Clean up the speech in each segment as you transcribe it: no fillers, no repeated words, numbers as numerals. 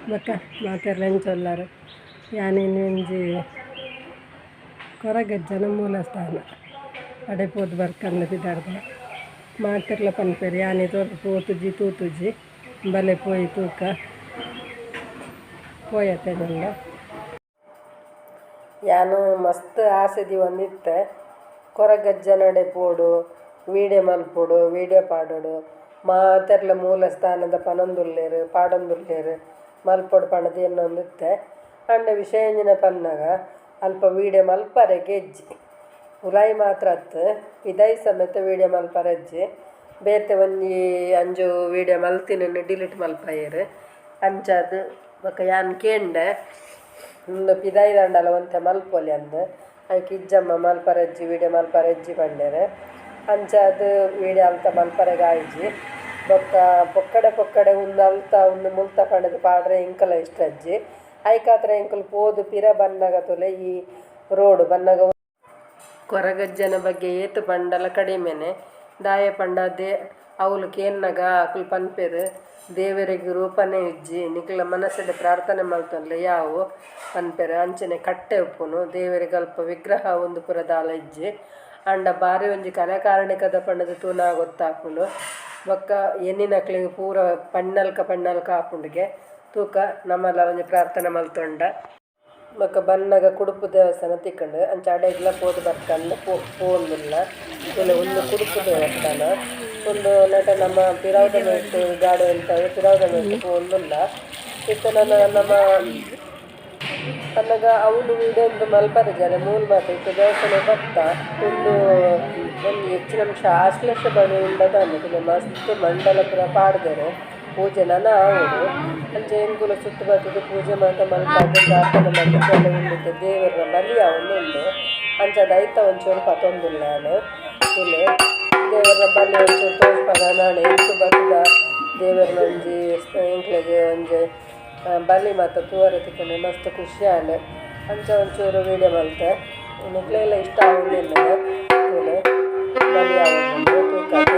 ಬೊಕ್ಕ ಮಾತೆರ್ಲ ಯಾನ್ ಇನಿ ಒಂಜಿ ಕೊರಗಜ್ಜನ ಮೂಲಸ್ಥಾನ ಅಡೆ ಪೋದು ಬರ್ಕಂದ್ ಪಿದಾಡ್ದೆ ಮಾತೆರ್ಲ ಪನ್ಪೆರ್ ಯಾನ್ ಪೋತುಜಿ ತೂತುಜಿ ಬಲೆ ಪೋಯಿ ತೂಕ ಪೋಯತೆ ನಂಗ ಯಾನ್ ಮಸ್ತ್ ಆಸೆ ದೀವೊಂದಿತ್ತೆ ಕೊರಗಜ್ಜನಡೆ ಪೋಡು ವೀಡಿಯೊ ಮಲ್ಪೊಡು ವೀಡಿಯೊ ಪಾಡೊಡು ಮಾತೆರ್ಲ ಮೂಲಸ್ಥಾನದ ಪನೊಂದುಲ್ಲೆರ್ ಪಾಡೊಂದುಲ್ಲೆರ್ ಮಲ್ಪೊಡು ಪಂಡ್ದ್ ಎನ್ನೊಂದಿತ್ತೆ ಆಂಡ ವಿಷಯ ಎಂಚಿನ ಪನ್ನಗ ಅಲ್ಪ ವೀಡಿಯೊ ಮಲ್ಪರೆಗೆ ಇಜ್ಜಿ ಉಲಾಯಿ ಮಾತ್ರ ಅತ್ತ್ ಪಿದಾಯಿ ಸಮೇತ ವೀಡಿಯೊ ಮಲ್ಪರೆ ಇಜ್ಜಿ ಬೇತೆ ಒಂಜಿ ಅಂಜು ವೀಡಿಯೊ ಮಲ್ತಿನೆನ್ ಡಿಲೀಟ್ ಮಲ್ಪಾಯೆರ್ ಅಂಚಾದ್ ಬೊಕ ಯಾನ್ ಕೇಂಡೆ ಉಂದು ಪಿದಾಯಿ ದಾಂಡಲ ಒಂತೆ ಮಲ್ಪೊಲಿ ಅಂದ್ ಐಕ್ ಇಜ್ಜಮ್ಮ ಮಲ್ಪರೆ ಇಜ್ಜಿ ವೀಡಿಯೊ ಮಲ್ಪರೆ ಇಜ್ಜಿ ಪಂಡೆರ್ ಅಂಚಾದ್ ವೀಡಿಯೊ ಅಲ್ತ ಮಲ್ಪರೆಗ್ ಆಯಿಜಿ ಬೊಕ್ಕ ಪೊಕ್ಕಡೆ ಪೊಕ್ಕಡೆ ಉಂದು ಅಲ್ತ ಉಂದು ಮುಲ್ತ ಪಂಡ್ದ್ ಪಾಡ್ರೆ ಎಂಕಲ ಇಷ್ಟ ಇಜ್ಜಿ ಐಕಾತ್ರ ಎಂಕುಲು ಪೋದು ಪಿರ ಬನ್ನಗ ತೂಲೆ ಈ ರೋಡ್ ಬನ್ನಗ ಕೊರಗಜ್ಜನ ಬಗ್ಗೆ ಏತ್ ಪಂಡಲ ಕಡಿಮೆನೆ ದಾಯೆ ಪಂಡ they ಅವ್ಲು ಕೇನ್ನಗ ಅಕುಲು ಪನ್ಪೆರ್ ದೇವೆರೆಗ್ ರೂಪನೇ ಇಜ್ಜಿ ನಿಕಲ್ನ ಮನಸ್ಸುಡು ಪ್ರಾರ್ಥನೆ ಮಲ್ತೊನ್ಲೆ ಯಾವು ಪನ್ಪೆರ್ ಅಂಚನೆ ಕಟ್ಟೆ ಉಪ್ಪುನು ದೇವೆರೆಗ್ ಅಲ್ಪ ವಿಗ್ರಹ ಉಂದು ಪೂರ ದಾಲ ಇಜ್ಜಿ ಆಂಡ ಬಾರಿ ಒಂಜಿ ಕಲೆ ಕಾರ್ಣಿಕದ ಪಂಡುದು ತೂನಗ ಗೊತ್ತಾಪುಂಡು ಬೊಕ್ಕ ಎನ್ನಿನಕ್ಲೆಗ್ ಪೂರ ಪನ್ನಲ್ಕ ಪನ್ನಲ್ಕ ಆಪುಂಡುಗೆ ತೂಕ ನಮಲ ಒಂಜಿ ಪ್ರಾರ್ಥನೆ ಮಲ್ತೊಂಡ ಬೊಕ್ಕ ಬನ್ನಗ ಕುಡುಪು ದೇವಸ್ಥಾನ ತಿಕ್ಕುಂಡು ಅಂಚ ಅಡೆಗ್ಲ ಪೋದು ಬರ್ಕಂದ್ ಪೋವೊಂದುಲ್ಲ ತೂಲೆ ಉಂದು ಕುಡುಪು ದೇವಸ್ಥಾನ ಉಂದು ನೆಟ ನಮ್ಮ ಪಿರವುದ ಮೈಟ್ ಗಾಡಿ ಉಂತಾದ್ ಪಿರವುದ ಮೈಟ್ ಪೋವೊಂದುಲ್ಲ ಇತ್ತೆ ನನ ನಮ ಪನ್ನಗ ಅವ್ಲು ವೀಡಿಯೊ ಒಂತೆ ಮಲ್ಪರೆ ಮೂಲು ಮಾತ ಇತ್ತೆ ದೇವಸ್ಥಾನ ಬತ್ತ ಉಂದು ಒಂಜಿ ಹೆಚ್ಚಿನ ಅಂಶ ಆಶ್ಲೇಷ ಬಲಿ ಉಂಡ ದಾನೆ ತೂಲೆ ಮಸ್ತ್ ಮಂಡಲ ಪೂರ ಪಾಡ್ದೆರ್ ಪೂಜೆ ನನ ಆವೊಡು ಅಂಚ ಎಂಕುಲು ಸುತ್ತು ಬತ್ತುದು ಪೂಜೆ ಮಾತ ಮಲ್ಪಾದ್ ಪ್ರಾರ್ಥನೆ ಮಲ್ತ್ ಉಂದು ಇತ್ತೆ ದೇವೆರ್ನ ಬಲಿ ಆವೊಂದುಂಡು ಅಂಚಾದ್ ಐತ ಒಂಚೂರು ಪತೊಂದುಲ್ಲೆ ಯಾನ್ ತೂಲೆ ದೇವೆರ್ನ ಬಲಿ ಒಂಚೂರು ತೋಜ್ಪಾಗ ನಾಳೆ ಎಂಕ್ ಬತ್ತುದ ದೇವೆರ್ನ ಒಂಜಿ ಎಂಕ್ಲೆಗ್ ಒಂಜಿ ಬಲಿ ಮಾತ ತೂವರೆ ತಿಕ್ಕುಂಡು ಮಸ್ತ್ ಖುಷಿ ಆಂಡ್ ಅಂಚ ಒಂಚೂರು ವೀಡಿಯೊ ಮಲ್ತೆ ನಿಕ್ಲೆಗ್ಲ ಇಷ್ಟ ಆವೊಂದು ತೂಲೆ ಬಲಿ ಆವೊಂದುಂಡು ತೂಕಗ್.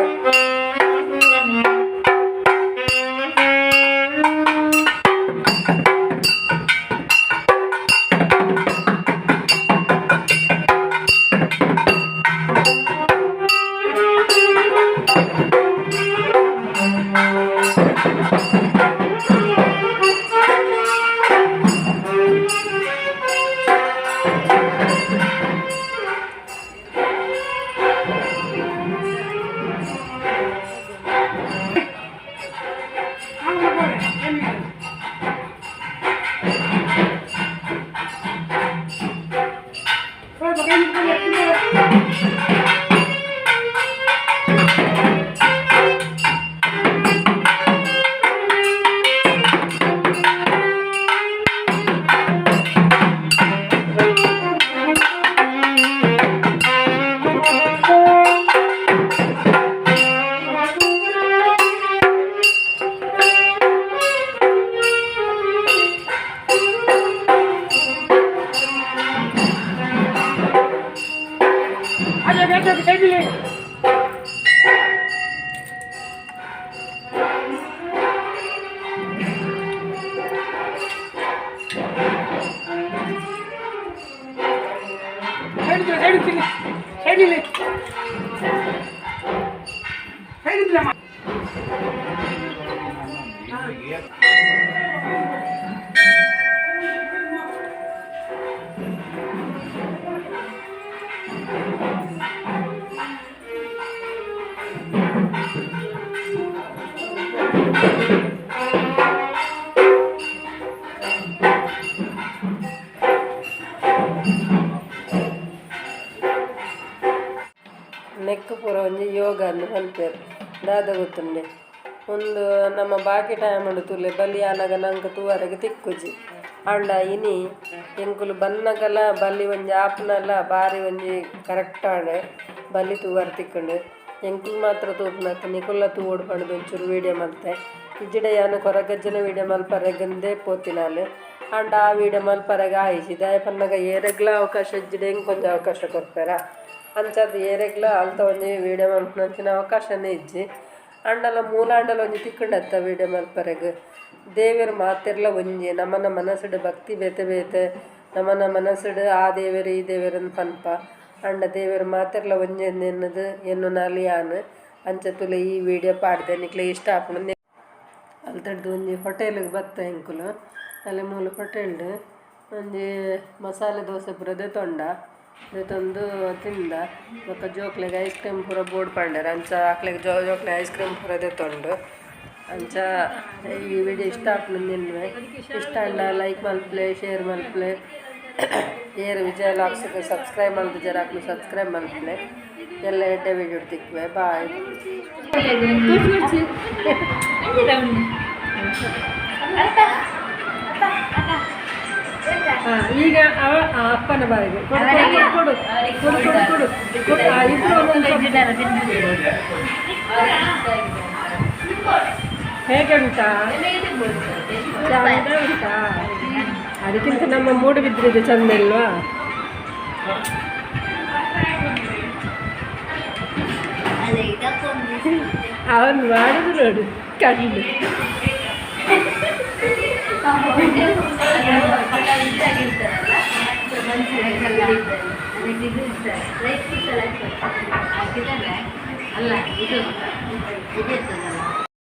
ನೆಕ್ಕ್ ಪೂರ ಒಂಜಿ ಯೋಗ ಅಂದ್ ಪನ್ಪೆರ್ ದಾದ ಗೊತ್ತುಂಡೆ ಉಂದು ನಮ್ಮ ಬಾಕಿ ಟೈಮ್ ಡು ತೂಲೆ ಬಲಿ ಆನಗ ನಂಕ್ ತೂವರೆಗ್ ತಿಕ್ಕುಜಿ ಆಂಡ ಇನಿ ಎಂಕುಲು ಬನ್ನಗಲ ಬಲಿ ಒಂಜಿ ಆಪುನಲ ಬಾರಿ ಒಂಜಿ ಕರೆಕ್ಟ್ ಆಂಡ್ ಬಲಿ ತೂವರೆ ತಿಕ್ಕುಂಡು ಎಂಕುಲು ಮಾತ್ರ ತೂಪುನತ್ತ್ ನಿಕುಲ್ಲ ತೂವೊಡು ಪಂಡ್ದ್ ಒಂಚೂರು ವೀಡಿಯೊ ಮಲ್ತೆ ಇಜ್ಜಿಡ ಯಾನ್ ಕೊರಗಜ್ಜನ ವೀಡಿಯೊ ಮಲ್ಪರೆಗಂದೇ ಪೋತಿನಾಲ್ ಆಂಡ ಆ ವೀಡಿಯೊ ಮಲ್ಪರೆಗ್ ಆಯಿಜಿ ದಾಯೆ ಪನ್ನಗ ಏರೆಗ್ಲ ಅವಕಾಶ ಇಜ್ಜಿಡ ಎಂಕ್ ಒಂಜಿ ಅವಕಾಶ ಕೊರ್ಪೆರ ಅಂಚಾದ್ ಏರೆಗ್ಲ ಅಲ್ತ ಒಂಜಿ ವೀಡಿಯೊ ಮಲ್ಪುನಂಚಿನ ಅವಕಾಶನೇ ಇಜ್ಜಿ ಆಂಡಲ ಮೂಲಾಂಡಲ ಒಂಜಿ ತಿಕ್ಕುಂಡತ್ತ ವೀಡಿಯೊ ಮಲ್ಪರೆಗ್. ದೇವೆರ್ ಮಾತೆರ್ಲ ಒಂಜೆ ನಮನ ಮನಸ್ಡ್ ಭಕ್ತಿ ಬೇತೆ ಬೇತೆ ನಮನ ಮನಸ್ಡ್ ಆ ದೇವೆರ್ ಈ ದೇವೆರ್ ಇಂದ್ ಪನ್ಪ ಆಂಡ ದೇವೆರ್ ಮಾತೆರ್ಲ ಒಂಜೆಂದ್ ಎನ್ನುದು ಎನ್ನುನಾಲ್ ಯಾನ್. ಅಂಚ ತೂಲೆ ಈ ವಿಡಿಯೋ ಪಾಡ್ದೆ ನಿಕ್ಲೆಗ್ ಇಷ್ಟ ಆಪುಂಡು. ಅಲ್ತಡ್ದ್ ಒಂಜಿ ಹೋಟೆಲ್ ಗ್ ಬತ್ತ ಎಂಕುಲು ಅಲ್ಲ ಮೂಲು ಹೋಟೆಲ್ ಡ್ ಒಂಜಿ ಮಸಾಲೆ ದೋಸೆ ಪೂರ ದೆತೊಂಡ ದೆತೊಂದು ತಿಂದ ಬೊಕ ಜೋಕ್ಲೆಗ್ ಐಸ್ ಕ್ರೀಮ್ ಪೂರ ಬೋಡು ಪಂಡೆರ್ ಅಂಚ ಅಕ್ಲೆಗ್ ಜೋಕ್ಲೆಗ್ ಐಸ್ ಕ್ರೀಮ್ ಪೂರ ದೆತೊಂಡು. ಅಂಚ ಈ ವಿಡಿಯೋ ಇಷ್ಟ ಆಪುಂಡು ಎನ್ನುವೆ. ಇಷ್ಟ ಆಂಡ ಲೈಕ್ ಮಲ್ಪುಲೆ, ಶೇರ್ ಮಲ್ಪುಲೆ. ಏರ್ ವಿಜಯ ವ್ಲಾಗ್ಸ್ ಗ್ ಸಬ್ಸ್ಕ್ರೈಬ್ ಮಲ್ತಿಜೆರ್ ಅಕುಲು ಸಬ್ಸ್ಕ್ರೈಬ್ ಮಲ್ಪುಲೆ. ಎಲ್ಲೆ ಎಡ್ಡೆ ವಿಡಿಯೋ ತಿಕ್ಕುವೆ. ಬಾಯ್. ಈಗ ಅವ ಅಪ್ಪನ ಬಾಯಿಗೆ ಕೊಡು ಕೊಡು ಕೊಡು ಕೊಡು ಕೊಡು ಕೊಡು. ಇಬ್ರು ಒಂದೊಂದು ಸ್ವಲ್ಪ. ಹೇಗೆ ಉಂಟಾ? ಚಂದ ಉಂಟಾ? ಅದಕ್ಕಿಂತ ನಮ್ಮ ಮೂಡುಬಿದ್ರಿದ್ದು ಚಂದ ಇಲ್ವಾ? ಅವನು ಮಾಡುದು ನೋಡು ಕಣ್ಣು. ಅಲ್ಲ, ಇದು ಇದು ಇರ್ತದಲ್ಲ.